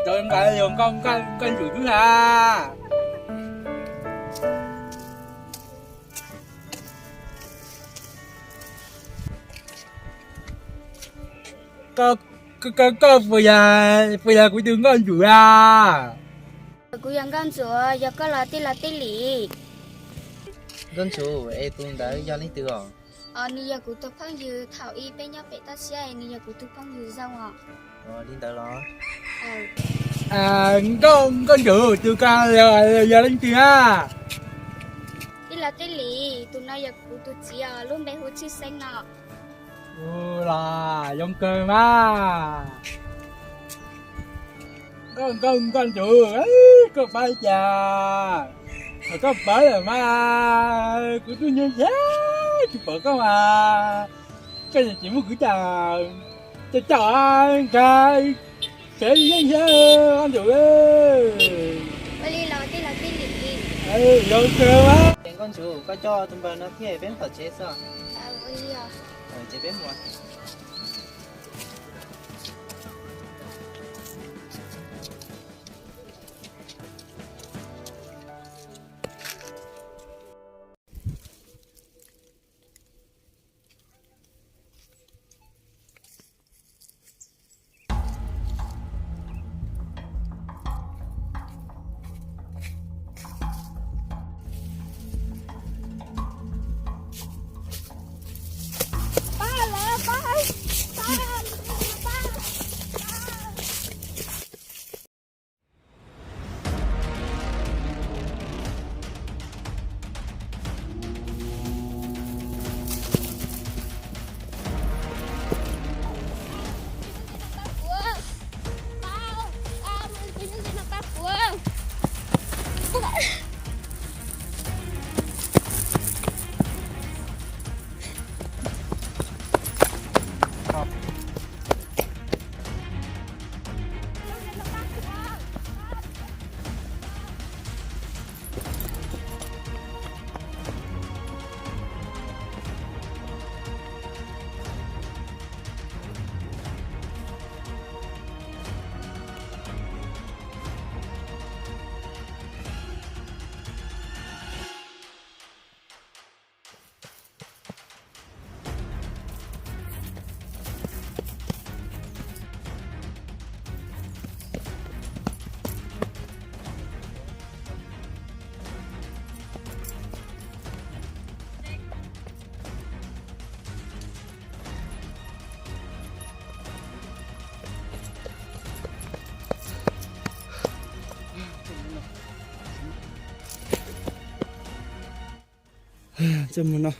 Cov nqa yog nkauj, nkauj, nkauj ntsum xwb na. Koj, koj, koj, koj puas yog, puas yog kuv tus nkauj ntsum a? Kuv yog nkauj ntsum, yog koj los tij laug Tij Lim. Nkauj ntsum, es tus ntawd yog leej twg os? Nws yog kuv tus phooj ywg thaum ub peb nyob pem toj siab, nws yog kuv tus phooj ywg zoo os. Li ntawd los? Nkauj, nkauj ntsum, tus ko yog leej twg a? Tij laug Tij Lim, tus no yog kuv tus txiv os, lub npe hu Tshwj Xeeb no. Ua los zoo kawg mas. Nkauj, nkauj, nkauj ntsum, koj pab cas? Thaum koj pawv lawm mas kuv twb nyiam nyiam tsis pom koj mas. Koj tsis muab kuv coj, coj, coj nkag tsev yeej thiab, nkauj ntsum. Ua li los tij laug Tij Lim. Zoo kawg mas. Nkauj ntsum, koj coj tus npawg no thiab peb mus tom tsev xwb. Ces peb mus. Txoj mus no,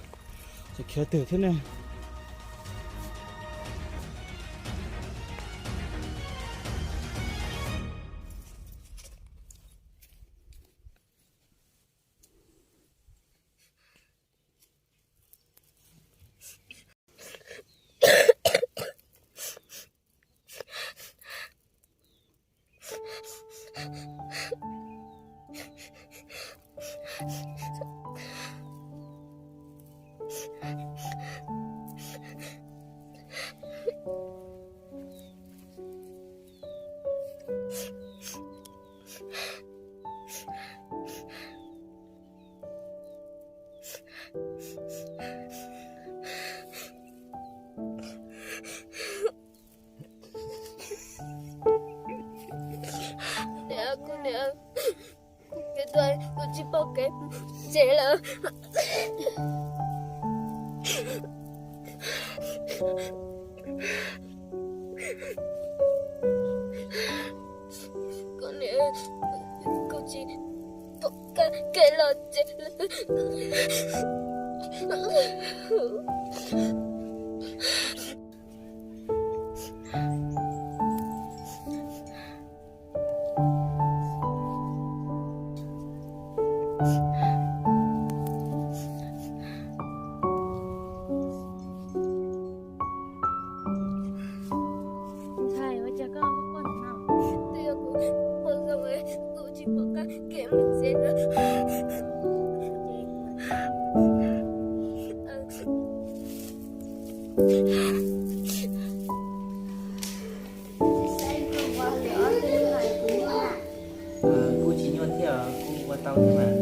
tseem khiav twg thiab ne. Kuv niam, kuv niam, kuv tuaj kuv tsis pom kev tsev lawm. Kuv niam, kuv tsis pom kev los tsev lawm. Ntxhais, ua cas koj quaj quaj ntawm no? Twb yog kuv quaj zoo, kuv tsis pom qab kev mus tsev lawm. Saib koj ua li ob tug ntxhais Kuj tsis nyuaj thiab, kuj ua tau thiab mas.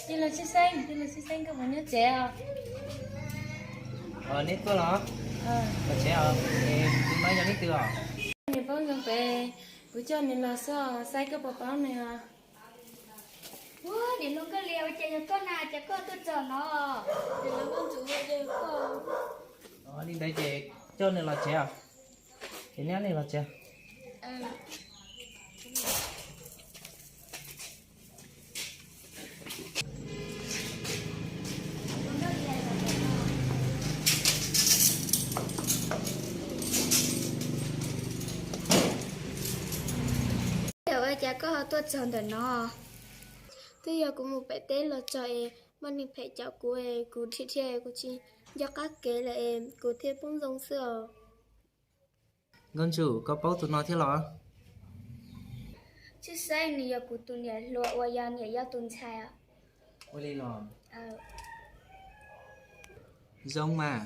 Tij laug Tshwj Xeeb, tij laug Tshwj Xeeb, koj puas nyob tsev os? Neb tuaj los? Los tsev os. Tus no yog leej twg os? Nws poob zoo pem, kuv coj nws los xwb, Xeeb koj puas paub nws os? Ua, niam hluas Nkauj Lias, ua cas yog koj na, cas koj tuaj txog no? Niam hluas Nkauj Ntxum, ua cas yog koj? Li ntawd ces coj nws los tsev os. Ces neb neb los tsev. Ua cas koj ho tuaj txog ntawm no? Twb yog kuv mus pem teb los txog es muaj neeg phem caum kuv es kuv dhia dhia kuv tsis nco qab kev lawm es kuv thiaj poob zoo xwb os. Nkauj Ntxum, koj paub tus no thiab los? Tshwj Xeeb, nws yog kuv tus niam hluas uas yog niam yau tus ntxhais os. Ua li los? Zoo mas.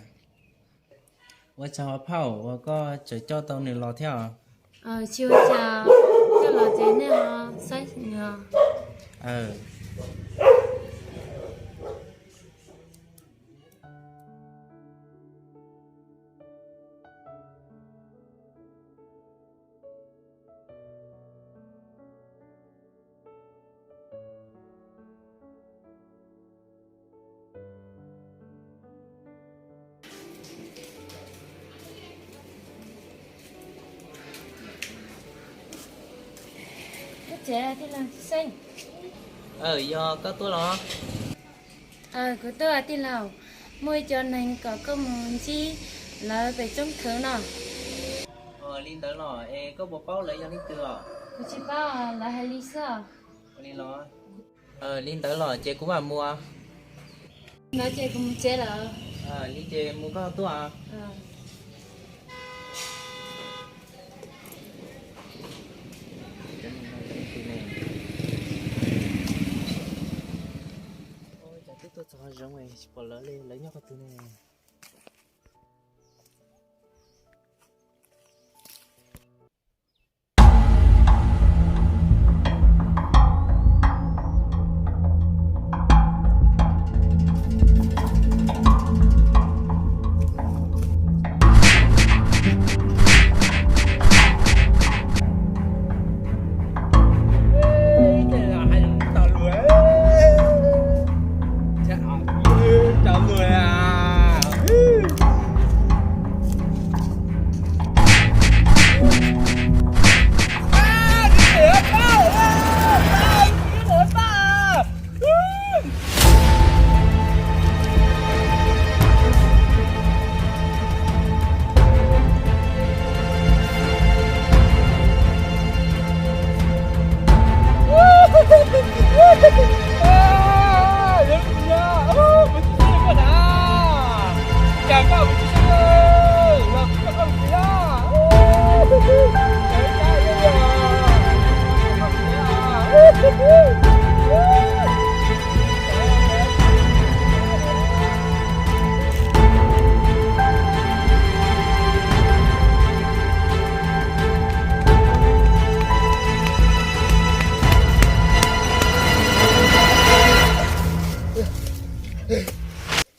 Ua tsaug phauj uas koj tseem coj tau nws los thiab os. Tsis ua cas, coj los ces nej ho saib nws. Koj tsev tij laug Tshwj Xeeb? Yog koj tuaj los? Kuv tuaj tij laug, muaj ib co neeg kom koj mus ntsib lawv pem tsoob khawv no. Li ntawd los es koj puas paub lawv yog leej twg os? Kuv tsis paub, lawv hais li xwb. Li los? Li ntawd los ces kuv mam mus. Ntawd ces kuv mus tsev lawm. Li ces mus koj tuaj. Cas twb tuaj txog hav zoov tsis pom lawv li, lawv nyob qhov twg ne?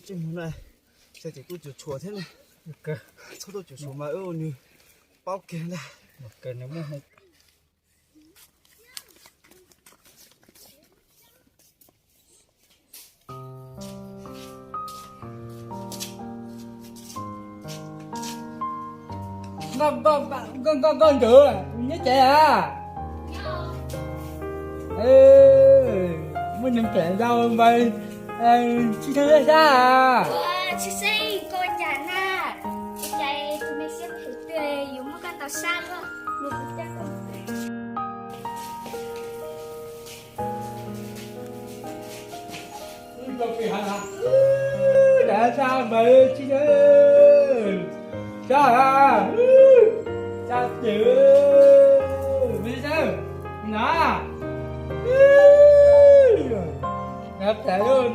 Tsis mus na, xyov ces kuj cuam tshuam thiab ne. Txhob tuaj cuam tshuam mas wb ua nws paub kiag ntag. Nkauj Ntxum, nyob tsev a? Muaj neeg phem ntau mas tsis tau sab. Tshwj Xeeb, koj ua cas na? Ua cas tus me siab phem twg yuav muab koj tau sab luaj? Mus kuv coj koj. Dav sab mas tsis sab, sab ces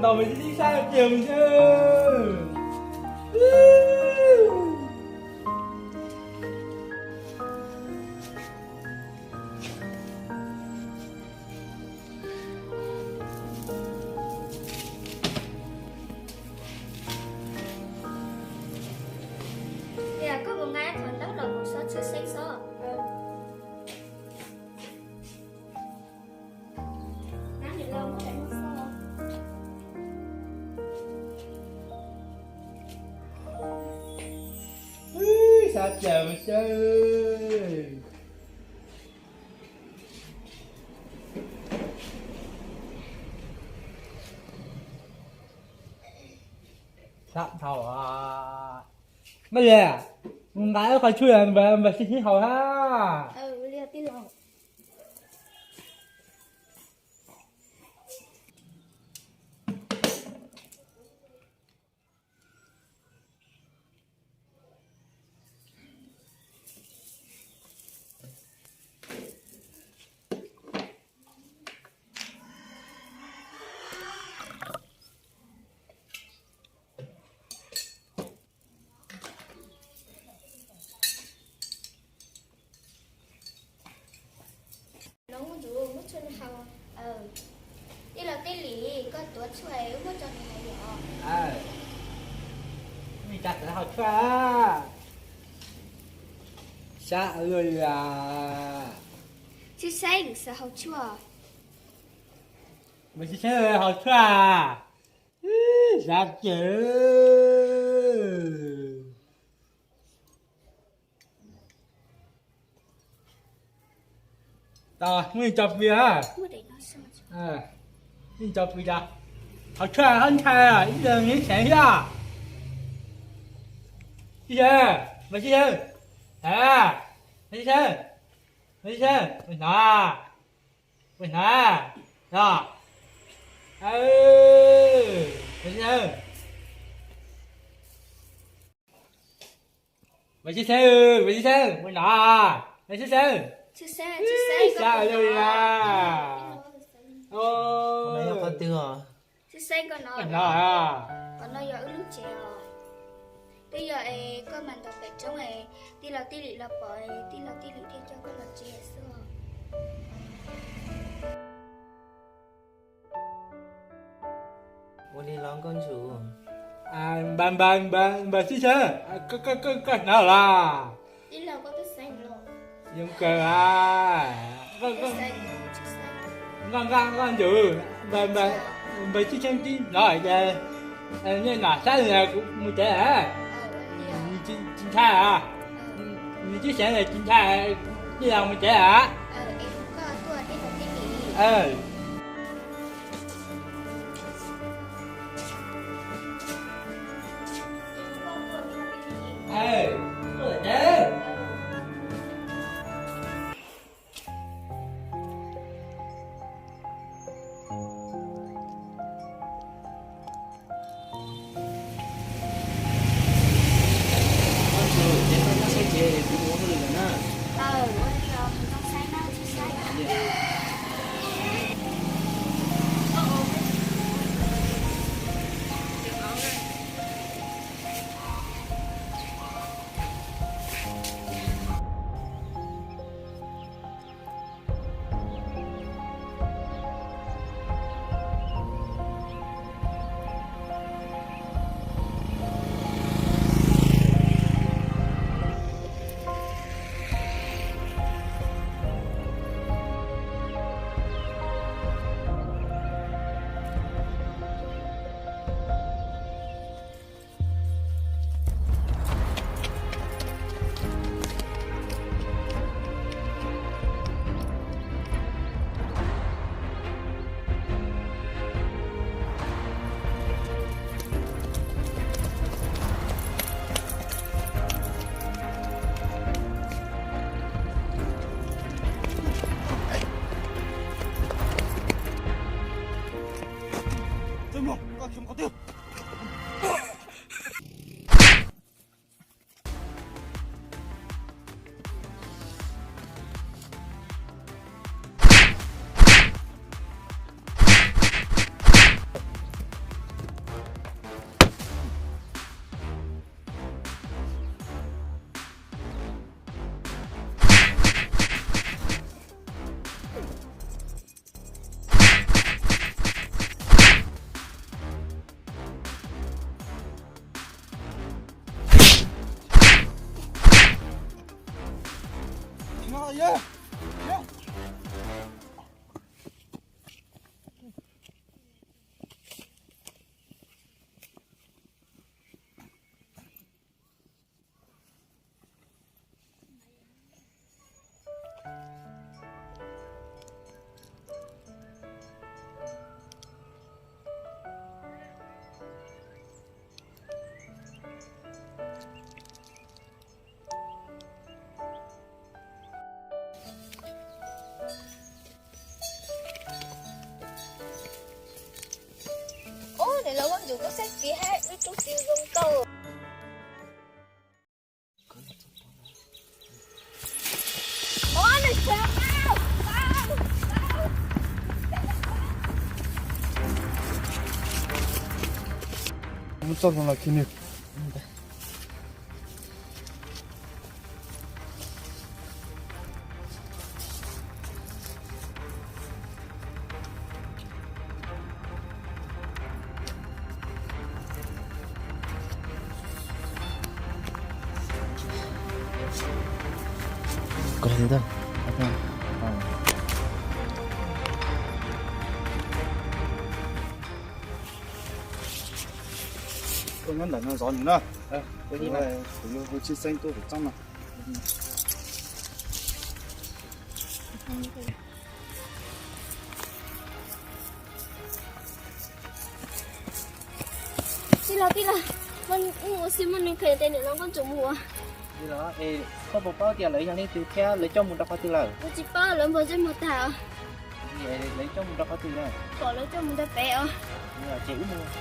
Ntaus mas tib sab tiag mas. Tias koj mus nqa qhov ntaub los mus xov tshwj xeeb xwb. Sab tiag mas. Sab dhau. Maj Lis, nqa ib qho tshuaj npam sib sib haus hab. Los muaj ntsuv muab tshuaj haus. Tij laug Tij Lis, koj tuav tshuaj wb muab tso nws haus yom. Mej tsa tawv haus tshuaj. Sab luaj li. Tshwj xeeb xav haus tshuaj. Mas tshwj xeeb haus tshuaj. Sab tiag. Tau, muab tso pw. Muab tso pw tso. Haus tshuaj hab ntshai ib leeg neb xeev thiab. Tij Xeeb, mas Tij Xeeb, a, mas Tij Xeeb, mas Tij Xeeb, mus hnov, mus hnov, os, mas Tij Xeeb. Mas Tij Xeeb, mas Tij Xeeb, mus hnov, mas Tij Xeeb. Sab luaj li. Qhov no yog qhov twg os? Tij Xeeb, koj hnov, qhov no yog wb lub tsev os. Twb yog es koj mas ntaus pem roob es tij laug Tij Lis los pom es tij laug Tij Lis thiaj coj koj los tsev xwb os. Ua li los nkauj ntsuag. Npam, npam, npam, npam Tij Xeeb, koj hnov los? Zoo kawg a. Nkauj, nkauj, nkauj ntsuag, npam, npam Tij Xeeb tib hnov hais tias nej nom sab li kuv mus tsev a. Tsis ntshai a. Nws tib xeev tsis ntshai, tij laug mus tsev a. Ub, niam laus Vaj Ntsuag, koj saib kiag hab, lub roob txiv zoo nkauj. Muab txoj hluas los khi nws. Koj nyob ntawm no zov nws na. Kuv yuav hu tshwj xeeb tuaj kuv txob no. Tij laug, tij laug, wb ua si muaj neeg qhia tias niam laus Nkauj Ntsum mus. Tij laug, es koj puas paub tias lawv yog leej twg thiab lawv coj mus rau qhov twg lawm? Kuv tsis paub, lawv npog zej npog tag. Lawv coj mus rau qhov twg lawm? Kom lawv coj mus rau pem os. Ces wb mus.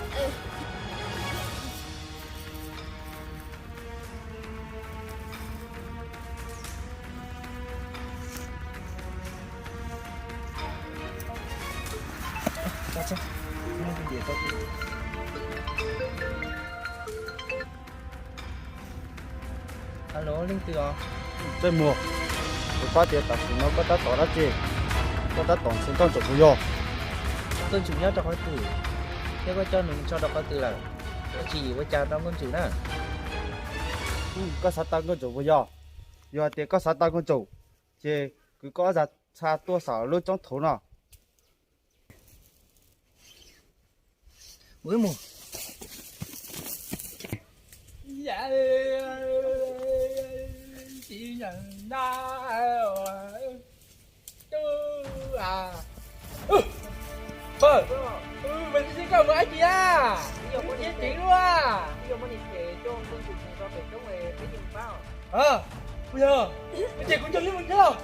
Alo, leej twg os? Ntsej muag, kuv paub tias tam sim no koj tab tom dab tsi? Koj tab tom ntxhi Nkauj Ntsum puas yog? Nkauj Ntsum nyob rau qhov twg? Thiab koj coj nws mus tso rau qhov twg lawm? Koj tsis yim ua cas rau Nkauj Ntsum na? Koj xav tau Nkauj Ntsum puas yog? Yog hais tias koj xav tau Nkauj Ntsum, ces kwv koj ob zag txha tuaj saum lub roob thaum no. Mus ib mus. Puas yog? Ces kuv cog li mus thiab.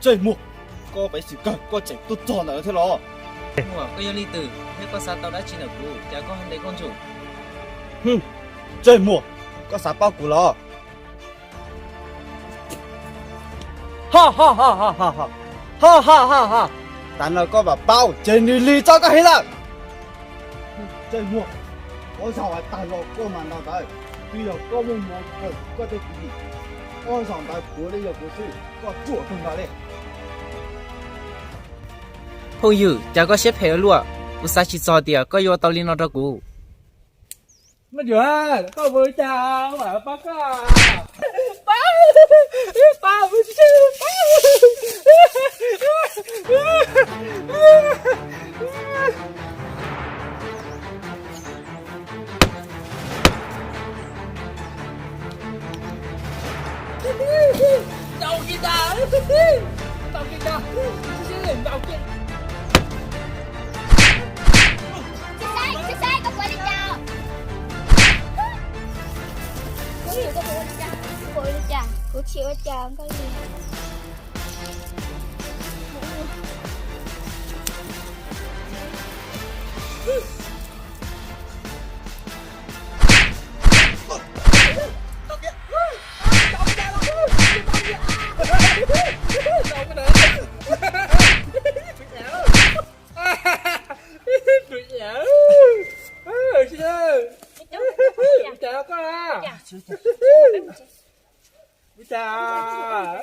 Ntsej muag, koj pev xwm kawg koj tseem tuaj txog ntawm no thiab los? Muam, koj yog leej twg thiab koj xav tau dab tsi ntawm kuv, cas koj ho ntes Nkauj Ntsum? Ntsej muag, koj xav paub kuv los? Ha ha ha ha ha ha. Ha ha ha ha. Tam no koj mam paub ces nws lig txog koj heev lawm. Ntsej muag, ob zaug hais tag los koj mam ntaus ntawd. Twb yog koj muaj hmoo kawg koj tej kwv tij, ob zaug ntawd puav leej yog kuv xwb, koj ruam kawg nkaus li. Phooj ywg, cas koj siab phem ua luaj, kuv xav tsis txog tias koj yuav ua tau li no rau kuv. Nkauj Ntsum, koj ua li cas, pab koj. Pab, pab, pab. Ntaus kiag tas, ntaus kiag tas, ntaus kiag. Tsis saib, tsis saib, koj puas li cas? Koj puas li cas? Koj puas li cas? Kuv tsis ua cas koj li. Ua cas?